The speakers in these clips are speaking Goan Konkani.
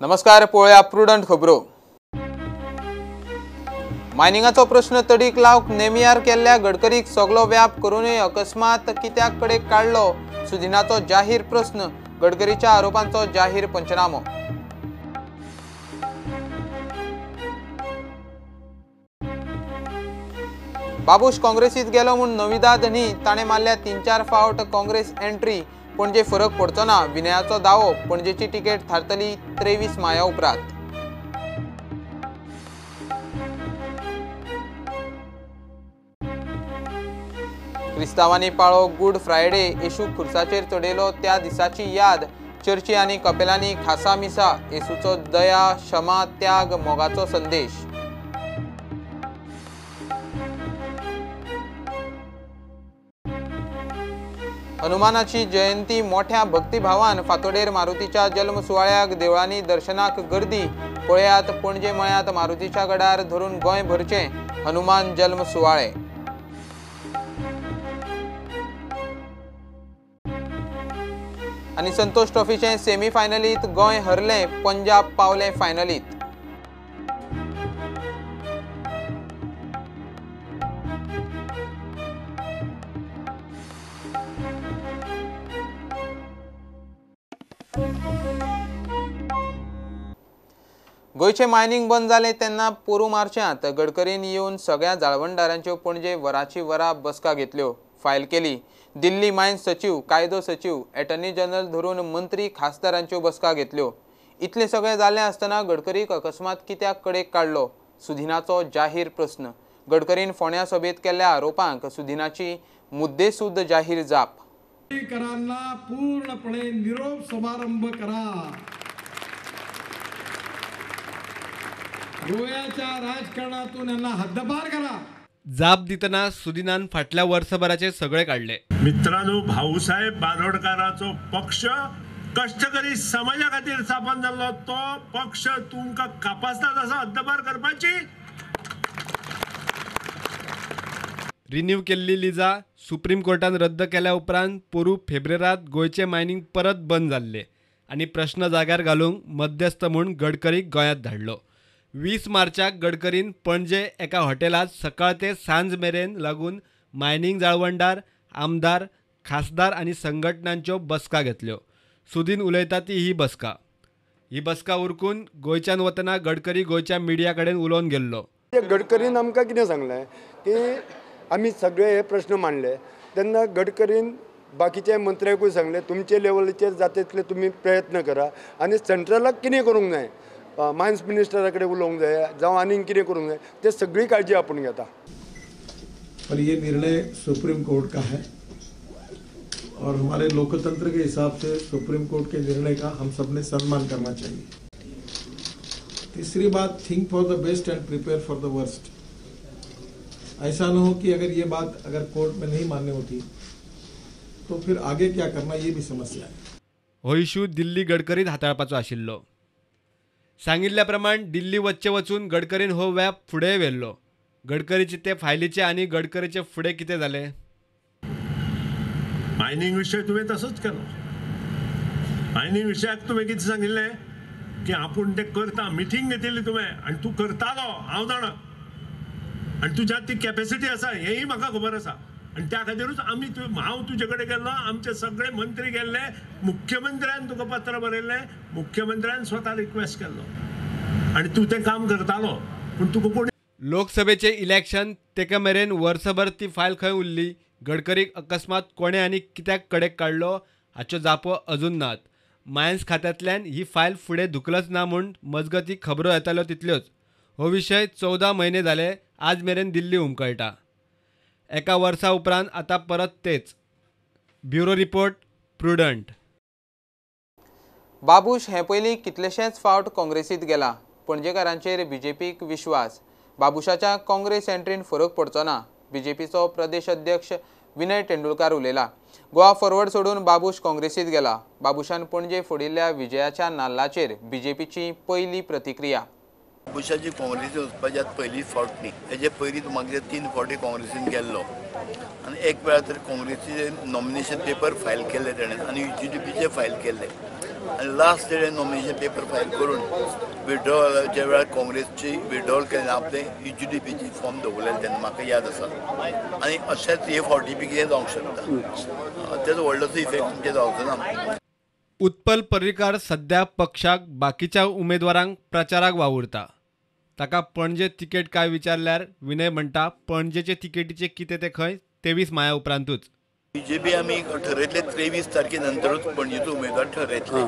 नमस्कार, पळोवया प्रुडंट खबरो. मायनिंगाचो प्रश्न तडीक लावंक नेमियार केल्ल्या गडकरीक सगलो व्याप करूनय अकस्मात कित्याक कडेक काडलो? सुदिनाचो जाहीर प्रस्न, गडकरीच्या आरोपांचो जाहीर पंचनामो. बाबूश काँग्रेसीत गेलो म्हूण नविदाद न्ही, ताणें मारल्या 3-4 फावट काँग्रेस एंट्री. पणजे फरक पडचो ना, विनयाचो दावो. पणजेची तिकेट थारतली 23 माया उपरांत. क्रिस्तांवांनी पाळो गुड फ्रायडे, येशू खुर्साचेर चडयलो त्या दिसाची याद. चर्ची आनी कपेलांनी खासा मिसा, येशूचो दया, क्षमा, त्याग, मोगाचो संदेश. हनुमानाची जयंती मोठ्या भक्तिभावान, फातोडेर मारुतीच्या जल्म सुवाळ्याक देवळांनी दर्शनाक गर्दी. पळयात पणजे मळ्यात मारुतीच्या गडार धरून गोंय भरचें हनुमान जल्म सुवाळे. आनी संतोष ट्रॉफीचे सेमी फायनलीत गोंय हरलें, पंजाब पावलें फायनलीत. गोंयचें मायनिंग बंद जालें तेन्ना पोरूं मार्चांत गडकरीन येवन सगळ्या जाळवणदारांच्यो पणजे वराची वरां बसका घेतल्यो, फायल केली. दिल्ली मायन्स सचीव, कायदो सचीव, एटर्नी जनरल धरून मंत्री, खासदारांच्यो बसका घेतल्यो. इतलें सगळें जालें आसतना गडकरीक अकस्मात कित्याक कडेक काडलो? सुदिनाचो जाहीर प्रस्न. गडकरीन फोंड्या सभेंत केल्ल्या आरोपांक सुदिनाची मुद्देसूद जाहीर जाप. पूर्णपणे निरोप समारंभ करा. गोव्याच्या राजकारणातून यांना हद्दपार करा. जाप दितना सुदिनान फाटल्या वर्सभराचे सगळे काडले. मित्रांनो, भाऊसाहेब बारोडकाराचो पक्ष कष्टकरी समाजा खातीर स्थापन जाल्लो, तो पक्ष तुमकां कापासतात आसा हद्दपार करपाची. रिन्यू केल्ली लिजा सुप्रीम कोर्टान रद्द केल्या उपरांत पोरू फेब्रेरात गोंयचें मायनिंग परत बंद जाल्लें आनी प्रश्न जाग्यार घालूंक मध्यस्थ म्हूण गडकरीक गोंयांत धाडलो. 20 मार्चाक गडकरीन पणजे एका हॉटेलांत सकाळ ते सांज मेरेन लागून मायनिंग जाळवणदार, आमदार, खासदार आनी संघटनांच्यो बसका घेतल्यो. सुदीन उलयता ती ही बसका. ही बसका उरकून गोंयच्यान वतना गडकरी गोंयच्या मिडिया कडेन उलोवन गेल्लो. गडकरीन आमकां कितें सांगलें की आमी सगळे हे प्रश्न मांडले तेन्ना गडकरीन बाकीच्या मंत्र्यांकूय सांगलें तुमचे लेवलीचेर जाता तितले तुमी प्रयत्न करा आनी सेंट्रलाक कितें करूंक जाय, मायन्स मिनिस्टरा कडेन उलोवंक जाय जावं आनीक कितें करूंक जाय, ते सगळी काळजी आपूण घेता. पर ये निर्णय सुप्रीम कोर्ट का है और हमारे लोकतंत्र के हिसाब से सुप्रीम कोर्ट के निर्णय का हम सबने सम्मान करना चाहिए. तीसरी बात, think for the best and prepare for the worst. ऐसा न हो कि अगर ये बात अगर कोर्ट में नहीं मान्य होती तो फिर आगे क्या करना ये भी समस्या है. हो इशू दिल्ली गडकरीत हाताळपाचो आशिल्लो. सांगिल्ल्या प्रमाण दिल्ली वच्चे वचून गडकरीन हो व्याप फुडें व्हेल्लो. गडकरीचे ते फायलीचे आनी गडकरीचे फुडें कितें जालें? मायनिंग विशय तुवें तसोच केलो. मायनिंग विशयाक तुवें कितें सांगिल्लें की आपूण तें करता, मिटींग घेतिल्ली तुवें आनी तूं करतालो, हांव जाणा, आनी तुज्या ती कॅपेसिटी आसा हेंय म्हाका खबर आसा आनी त्या खातीरूच आमी हांव तुजे कडेन गेल्लो, आमचे सगळे मंत्री गेल्ले, मुख्यमंत्र्यान तुका पत्र बरयल्लें, मुख्यमंत्र्यान स्वता रिक्वेस्ट केल्लो आनी तूं तें काम करतालो. पूण तुका कोण लोकसभेचें इलेक्शन तेका मेरेन वर्सभर ती फायल खंय उरली, गडकरीक अकस्मात कोणें आनी कित्याक कडेक काडलो हाच्यो जापो अजून नात. मायन्स खात्यांतल्यान ही फायल फुडें धुकलच ना म्हूण मजगती खबरो येताल्यो तितल्योच. हो विशय 14 म्हयने जाले आज मेरेन दिल्ली हुमकळटा. एका वर्सा उपरांत आतां परत तेच. Bureau report, Prudent. Babush हे पयलीं कितलेशेच फावट काँग्रेसीत गेला. पणजेकारांचेर बीजेपीक विश्वास. बाबुशाच्या काँग्रेस एंट्रीन फरक पडचो ना, बीजेपीचो प्रदेश अध्यक्ष विनय तेंडुलकार उलयला. गोवा फॉरवर्ड सोडून बाबूश काँग्रेसीत गेला. बाबुशान पणजे फोडिल्ल्या विजयाच्या नाल्लाचेर बीजेपीची पयली प्रतिक्रिया. बाबुशाची काँग्रेसीत वचपाची आतां पयलीच फावट न्ही, हेजे पयलीं मागीर 3 फावटी काँग्रेसीन गेल्लो आनी एक वेळा तर काँग्रेसीचे नॉमिनेशन पेपर फायल केल्ले तेणें आनी UGDPचे फायल केल्ले. आनी लास्ट तेणें नॉमिनेशन पेपर फायल करून विड्रॉलाच्या वेळार काँग्रेसची विड्रॉल केलें आपलें UGDPची फॉर्म दवरलेलें तेन्ना म्हाका याद आसा. आनी अशेंच हे फावटी बी कितें जावंक शकता, तेजो व्हडलोसो इफेक्ट तुमचेर जावचो ना. उत्पल पर्रीकार सध्या पक्षाक बाकीच्या उमेदवारांक प्रचाराक वावुरता. ताका पणजे तिकेट काय विचारल्यार विनय म्हणटा पणजेचे तिकेटीचे कितें ते खंय 23 माया उपरांतूच. बीजेपी आमी ठरयतले 23 तारखे नंतरूच पणजेचो उमेदवार ठरयतले.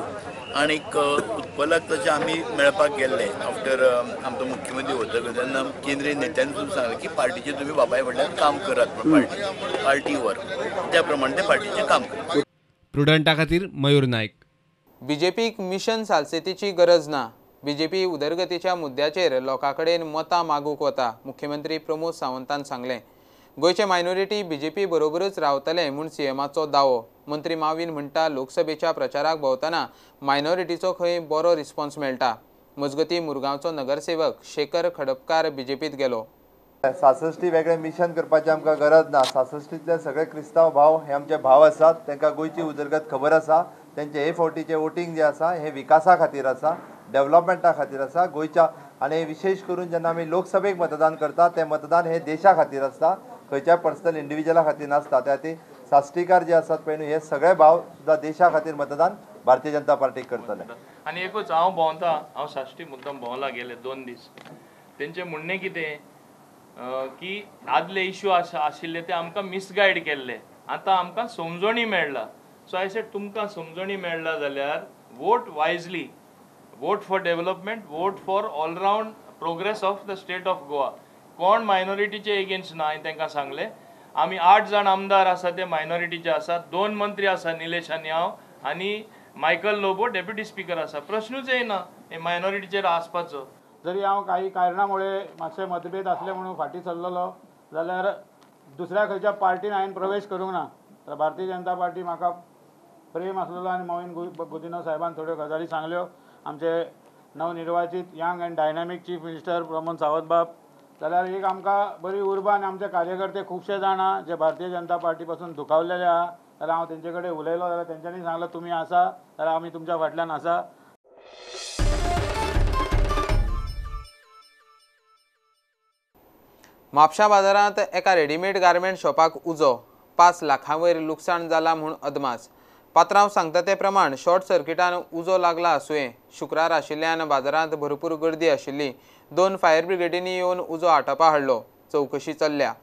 आनीक उत्पलाक तशें आमी मेळपाक गेल्ले आफ्टर आमचो मुख्यमंत्री वतकच तेन्ना केंद्रीय नेत्यांनी सुद्दां सांगलें की पार्टीचें तुमी बापाय कडल्यान काम करात, पार्टीवर त्या प्रमाणे ते पार्टीचें काम करात. प्रुडंटा खातीर मयूर नायक. बीजेपीक मिशन सालसेतीची गरज ना. बीजेपी उदरगतीच्या मुद्द्याचेर लोकां कडेन मतां मागूंक वता, मुख्यमंत्री प्रमोद सावंतान सांगलें. गोंयचे मायनॉरिटी बीजेपी बरोबरच रावतले म्हूण सीएमाचो दावो. मंत्री माविन म्हणटा लोकसभेच्या प्रचाराक भोंवतना मायनॉरिटीचो खंय बरो रिस्पॉन्स मेळटा. मजगतीं मुरगांवचो नगरसेवक शेखर खडपकार बीजेपीत गेलो. सासश्टी वेगळें मिशन करपाची आमकां गरज ना. सासश्टींतले सगळे क्रिस्तांव भाव हे आमचे भाव आसात, तांकां गोंयची उदरगत खबर आसा. तेंचे हे फावटीचें वोटींग जें आसा हें विकासा खातीर आसा, डेव्हलपमेंटा खातीर आसा गोंयच्या. आनी विशेश करून जेन्ना आमी लोकसभेक मतदान करता तें मतदान हें देशा खातीर आसता, खंयच्याय पर्सनल इंडिविज्युअला खातीर नासता. त्या खातीर साश्टीकार जे आसात पळय न्हू हे सगळे भाव सुद्दां देशा खातीर मतदान भारतीय जनता पार्टीक करतले. आनी एकूच हांव भोंवता, हांव साश्टी मुद्दम भोंवला गेले 2 दीस. तेंचें म्हणणें कितें की आदले इश्यू आशिल्ले ते आमकां मिसगायड केल्ले, आतां आमकां समजणी मेळ्ळा. सो I said तुमकां समजणी मेळ्ळा जाल्यार vote wisely, vote for development, vote for all round progress of the state of Goa. कोण मायनॉरिटीचे एगेन्स्ट ना, हांवें तांकां सांगलें. आमी 8 जाण आमदार आसा ते मायनॉरिटीचे आसात, 2 मंत्री आसा निलेश आनी हांव, आनी मायकल लोबो डेप्युटी स्पिकर आसा. प्रश्नूच येना हे मायनॉरिटीचेर आसपाचो. जरी हांव काही कारणां मुळे मातशे मतभेद आसले म्हणून फाटीं सरलेलो जाल्यार दुसऱ्या खंयच्या पार्टीन हांवें प्रवेश करूंक ना. तर भारतीय जनता पार्टी म्हाका प्रेम आसलेलो आनी मॉवीन गुदिन्हो साहेबान थोड्यो गजाली सांगल्यो. आमचे नवनिर्वाचित young and dynamic chief minister Pramod Sawant बाब, जाल्यार एक आमकां बरी उर्बा आनी आमचे कार्यकर्ते खुबशे जाण आहा जे भारतीय जनता पार्टी पासून दुखावलेले आहा. जाल्यार हांव तेंचे कडेन उलयलो जाल्यार तेंच्यांनी सांगलें तुमी आसा जाल्यार आमी तुमच्या फाटल्यान आसा. म्हापशा बाजारांत एका रेडीमेड गार्मेंट शॉपाक उजो, 5 लाखां वयर लुकसाण जाला म्हूण अदमास. पात्रांव सांगता ते प्रमाण शॉर्ट सर्किटान उजो लागला आसुये. शुक्रार आशिल्ल्यान बाजारांत भरपूर गर्दी आशिल्ली. 2 फायर ब्रिगेडींनी येवन उजो आटोपा हाडलो. चवकशी चल्ल्या.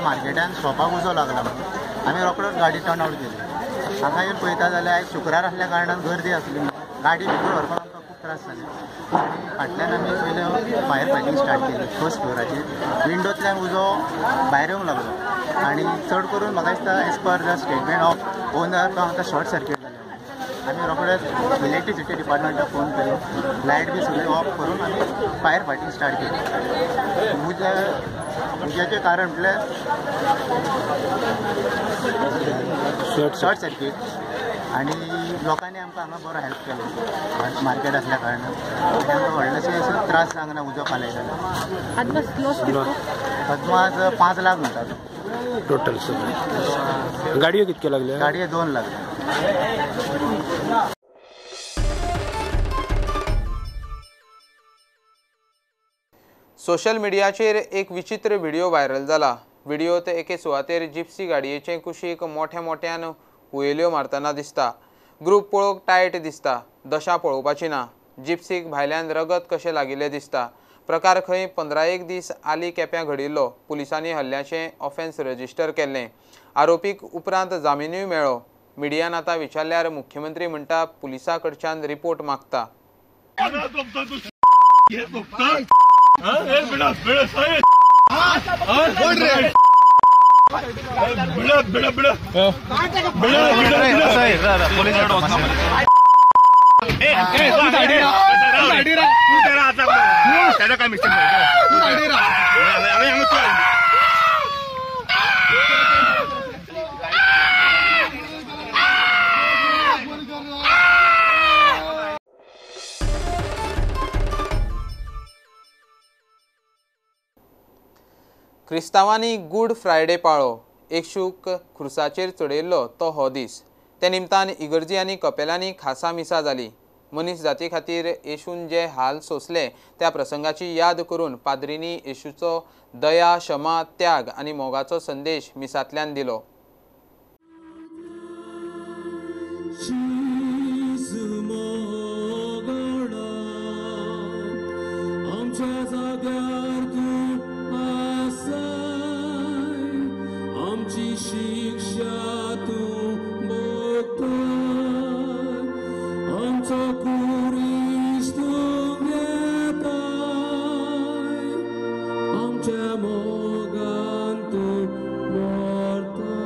मार्केटान शॉपाक उजो लागला, आमी रोकडोच गाडी टर्न आवट केली. हांगा येवन पळयता जाल्यार आयज शुक्रार आसल्या कारणान गर्दी आसली, गाडी भितर व्हरपाक आमकां खूब त्रास जाले. आनी फाटल्यान आमी पयले फायर फायटींग स्टार्ट केली. फर्स्ट फ्लोराचेर विंडोंतल्यान उजो भायर येवंक लागलो आनी चड करून म्हाका दिसता as per the statement of owner तो आमकां शॉर्ट सर्कीट जालें. आमी रोखडेच इलेक्ट्रिसिटी डिपार्टमेंटाक फोन केलो, लायट बी सगळी ऑफ करून आमी फायर फायटींग स्टार्ट केली. उज्याचें कारण म्हटल्यार शॉर्ट सर्कीट आनी लोकांनी आमकां हांगा बरो हेल्प केलो मार्केट आसल्या कारणान. आनी आमकां व्हडलेशे त्रास जावंक ना उजो पालयतना. अदमास 5 लाख म्हणटात टोटल सगळे. गाडयो कितक्यो लागल्यो? गाडयो 2 लागल्यो. सोशल मिडियाचेर एक विचित्र व्हिडिओ व्हायरल जाला. व्हिडिओत एके सुवातेर जिप्सी गाडयेचे कुशीक मोठ्या मोठ्यान हुयेल्यो मारतना दिसता. ग्रूप पळोवंक टायट दिसता, दशा पळोवपाची ना. जिप्सीक भायल्यान रगत कशें लागिल्लें दिसता. प्रकार खंय 15-1 दीस आली केप्यां घडिल्लो. पुलिसांनी हल्ल्याचें ऑफेन्स रजिस्टर केल्लें. आरोपीक उपरांत जामिनूय मेळ्ळो. मिडियान आतां विचारल्यार मुख्यमंत्री म्हणटा पुलिसां कडच्यान रिपोर्ट मागता. क्रिस्तांवांनी गूड फ्रायडे पाळ्ळो. येशूक खुर्साचेर चडयल्लो तो हो दीस. ते निमतान इगर्जी आनी कपेलांनी खासा मिसां जाली. मनीस जाती खातीर येशून जे हाल सोंसले त्या प्रसंगाची याद करून पाद्रींनी येशूचो दया, क्षमा, त्याग आनी मोगाचो संदेश मिसांतल्यान दिलो. शिक्षा तूं भोगता आमचो कुरीस तूं घेताय आमच्या मोगान तूं मरताय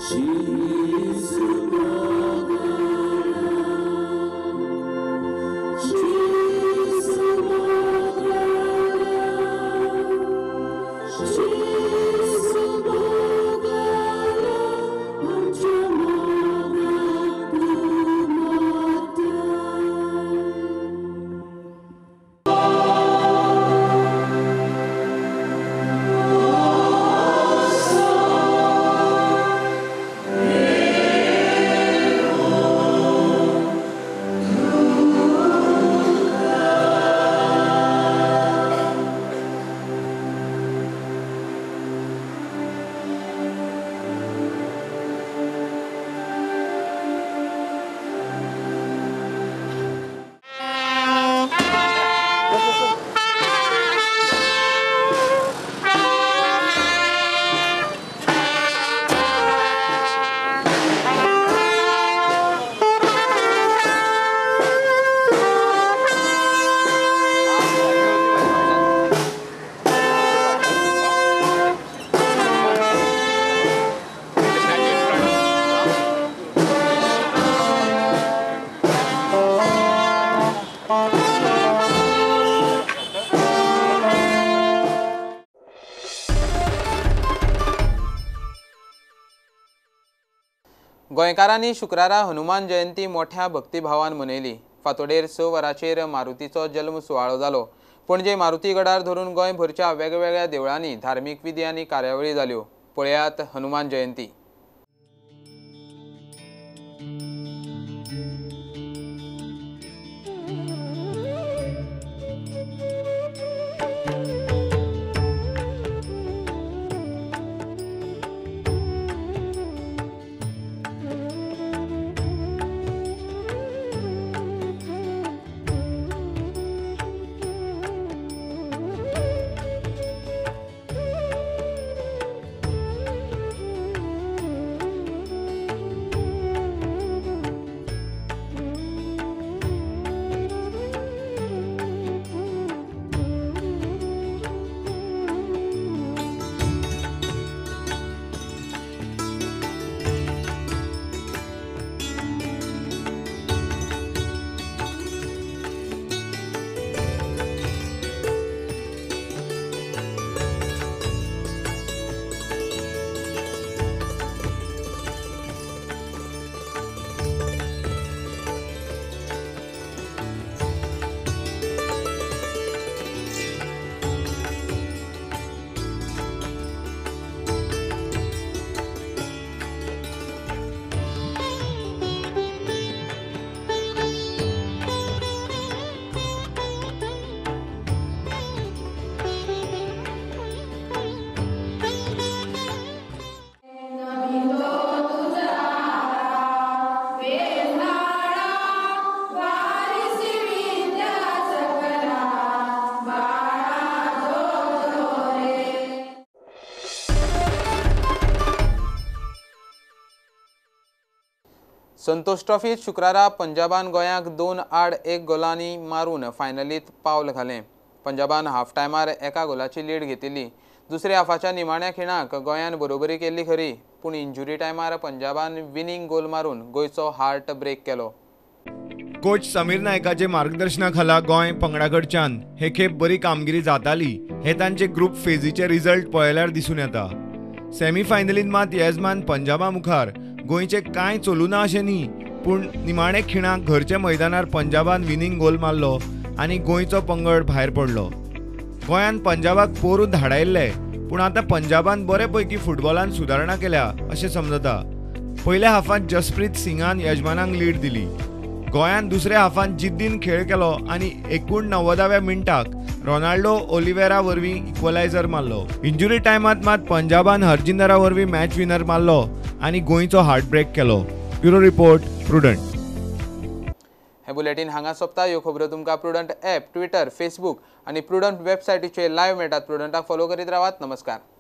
जेजू मोगाळा जेजू मोगाळा जेजू गोंयकारांनी शुक्रारा हनुमान जयंती मोठ्या भक्तिभावान मनयली. फांतोडेर 6 वरांचेर मारुतीचो जल्म सुवाळो जालो. पणजे मारुती गडार धरून गोंयभरच्या वेगवेगळ्या देवळांनी धार्मीक विधी आनी कार्यावळी जाल्यो. पळयात हनुमान जयंती. संतोष ट्रॉफीत शुक्रारा पंजाबान गोंयाक 2-1 गोलांनी मारून फायनलीत पावल घालें. पंजाबान हाफ टायमार 1 गोलाची लीड घेतिल्ली. दुसऱ्या हाफाच्या निमाण्या खिणाक गोंयान बरोबरी केल्ली खरी, पूण इंजुरी टायमार पंजाबान विनींग गोल मारून गोंयचो हार्ट ब्रेक केलो. कोच समीर नायकाचे मार्गदर्शनाखाला गोंय पंगडाकडच्यान हे खेप बरी कामगिरी जाताली हे तांचे ग्रुप फेजीचे रिजल्ट पळयल्यार दिसून येता. सेमीफायनलीत मात येजमान पंजाबा मुखार गोंयचे कांय चलूना अशें न्ही, पूण निमाणे खिणाक घरच्या मैदानार पंजाबान विनींग गोल मारलो आनी गोंयचो पंगड भायर पडलो. गोंयान पंजाबाक पोरून धाडायल्ले, पूण आतां पंजाबान बरे पैकी फुटबॉलान सुदारणा केल्या अशें समजता. पयल्या हाफांत जसप्रीत सिंगान यजमानांक लीड दिली. गोंयान दुसऱ्या हाफांत जिद्दीन खेळ केलो आनी 89व्या मिनटाक रोनाल्डो ओलिवेरा वरवीं इक्वलायझर मारलो. इंजुरी टायमांत मात पंजाबान हरजिंदरा वरवीं मॅच विनर मारलो आनी गोंयचो हार्टब्रेक केलो. Bureau report, Prudent. हे बुलेटीन हांगा सोंपता. ह्यो खबरो तुमकां प्रुडंट ॲप, ट्विटर, फेसबूक आनी प्रुडंट वेबसायटीचेर लायव्ह मेळटात. प्रुडंटाक फॉलो करीत रावात. नमस्कार.